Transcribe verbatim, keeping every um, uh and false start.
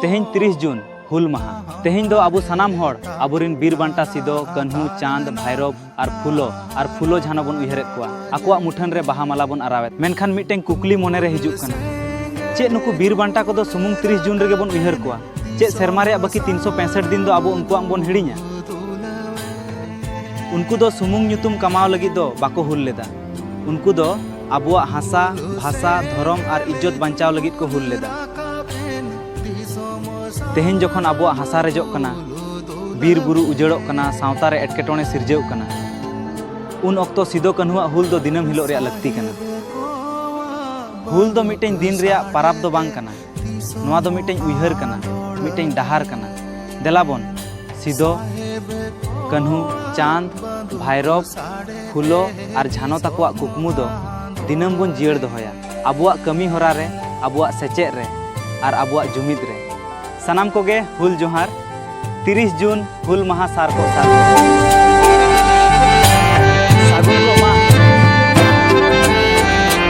ᱛᱮᱦᱮᱧ ᱛᱤᱨᱤᱥ ᱡᱩᱱ, ᱦᱩᱞ ᱢᱟᱦᱟ᱾ ᱛᱮᱦᱮᱧ ᱫᱚ ᱟᱵᱚ ᱥᱟᱱᱟᱢ ᱦᱚᱲ ᱟᱵᱚᱨᱤᱱ ᱵᱤᱨ ᱵᱟᱱᱴᱟ ᱥᱤᱫᱚ, ᱠᱟᱹᱱᱦᱩ, ᱪᱟᱸᱫᱽ, ᱵᱷᱟᱭᱨᱚᱵ ᱟᱨ ᱯᱷᱩᱞᱚ, ᱟᱨ ᱯᱷᱩᱞᱚ ᱡᱷᱟᱱᱚ ᱵᱚᱱ ᱩᱭᱦᱟᱹᱨᱮᱫ ᱠᱚᱣᱟ᱾ ᱟᱠᱚᱣᱟᱜ ᱢᱩᱴᱷᱟᱹᱱ ᱨᱮ ᱵᱟᱦᱟ ᱢᱟᱞᱟ ᱵᱚᱱ ᱟᱨᱟᱣᱮᱫ᱾ ᱢᱮᱱᱠᱷᱟᱱ ᱢᱤᱫᱴᱮᱱ ᱠᱩᱠᱞᱤ ᱢᱚᱱᱮᱨᱮ ᱦᱤᱡᱩᱜ ᱠᱟᱱᱟ, ᱪᱮᱫ ᱱᱩᱠᱩ ᱵᱤᱨ ᱵᱟᱱᱴᱟ ᱠᱚᱫᱚ ᱥᱩᱢᱩᱝ ᱛᱤᱨᱤᱥ ᱡᱩᱱ ᱨᱮᱜᱮ ᱵᱚᱱ ᱩᱭᱦᱟᱹᱨ ᱠᱚᱣᱟ? ᱪᱮᱫ ᱥᱮᱨᱢᱟ ᱨᱮᱭᱟᱜ ᱵᱟᱹᱠᱤ ᱛᱤᱱᱥᱚ ᱯᱮᱸᱥᱴ ᱫᱤᱱ ᱫᱚ ᱟᱵᱚ ᱩᱱᱠᱩᱣᱟᱜ ᱵᱚᱱ ᱦᱤᱲᱤᱧᱟ? ᱩᱱᱠᱩ ᱫᱚ ᱥᱩᱢᱩᱝ ᱧᱩᱛᱩᱢ ᱠᱟᱢᱟᱣ ᱞᱟᱹᱜᱤᱫ ᱫᱚ ᱵᱟᱠᱚ ᱦᱩᱞ ᱞᱮᱫᱟ᱾ ᱩᱱᱠᱩ ᱫᱚ ᱟᱵᱚᱣᱟᱜ ᱦᱟᱥᱟ, ᱵᱷᱟᱥᱟ, ᱫᱷᱚᱨᱚᱢ ᱟᱨ ᱤᱡᱽᱡᱚᱛ ᱵᱟᱧᱪᱟᱣ ᱞᱟᱹᱜᱤᱫ ᱠᱚ ᱦᱩᱞ ᱞᱮᱫᱟ᱾ ᱛᱮᱦᱮᱧ ᱡᱚᱠᱷᱚᱱ ᱟᱵᱚᱣᱟᱜ ᱦᱟᱥᱟ ᱨᱮᱡᱚᱜ ᱠᱟᱱᱟ, ᱵᱤᱨ ᱵᱩᱨᱩ ᱩᱡᱟᱹᱲᱚᱜ ᱠᱟᱱᱟ, ᱥᱟᱶᱛᱟ ᱨᱮ ᱮᱴᱠᱮᱴᱚᱬᱮ ᱥᱤᱨᱡᱟᱹᱣ ᱠᱟᱱᱟ, ᱩᱱ ᱚᱠᱛᱚ ᱥᱤᱫᱚ ᱠᱟᱹᱱᱦᱩᱣᱟᱜ ᱦᱩᱞ ᱫᱚ ᱫᱤᱱᱟᱹᱢ ᱦᱤᱞᱳᱜ ᱨᱮᱭᱟᱜ ᱞᱟᱹᱠᱛᱤ ᱠᱟᱱᱟ᱾ ᱦᱩᱞ ᱫᱚ ᱢᱤᱫᱴᱮᱱ ᱫᱤᱱ ᱨᱮᱭᱟᱜ ᱯᱟᱨᱟᱵᱽ ᱫᱚ ᱵᱟᱝ ᱠᱟᱱᱟ᱾ ᱱᱚᱣᱟ ᱫᱚ ᱢᱤᱫᱴᱮᱱ ᱩᱭᱦᱟᱹᱨ ᱠᱟᱱᱟ, ᱢᱤᱫᱴᱮᱱ ᱰᱟᱦᱟᱨ ᱠᱟᱱᱟ᱾ ᱫᱮᱞᱟ ᱵᱚᱱ ᱥᱤᱫᱚ, ᱠᱟᱹᱱᱦᱩ, ᱪᱟᱸᱫᱽ, ᱵᱷᱟᱭᱨᱚᱵ, ᱯᱷᱩᱞᱚ ᱟᱨ ᱡᱷᱟᱱᱚ ᱛᱟᱠᱚᱣᱟᱜ ᱠᱩᱠᱢᱩ ᱫᱚ ᱫᱤᱱᱟᱹᱢ ᱵᱚᱱ ᱡᱤᱭᱟᱹᱲ ᱫᱚᱦᱚᱭᱟ, ᱟᱵᱚᱣᱟᱜ ᱠᱟᱹᱢᱤ ᱦᱚᱨᱟ ᱨᱮ, ᱟᱵᱚᱣᱟᱜ ᱥᱮᱪᱮᱫ ᱨᱮ ᱟᱨ ᱟᱵᱚᱣᱟᱜ ᱡᱩᱢᱤᱫ ᱨᱮ᱾ ᱥᱟᱱᱟᱢ ᱠᱚᱜᱮ ᱦᱩᱞ ᱡᱚᱦᱟᱨ᱾ ᱛᱤᱨᱤᱥ ᱡᱩᱱ ᱦᱩᱞ ᱢᱟᱦᱟ ᱥᱟᱨ ᱠᱚᱜ ᱥᱟᱨ ᱠᱚᱜ᱾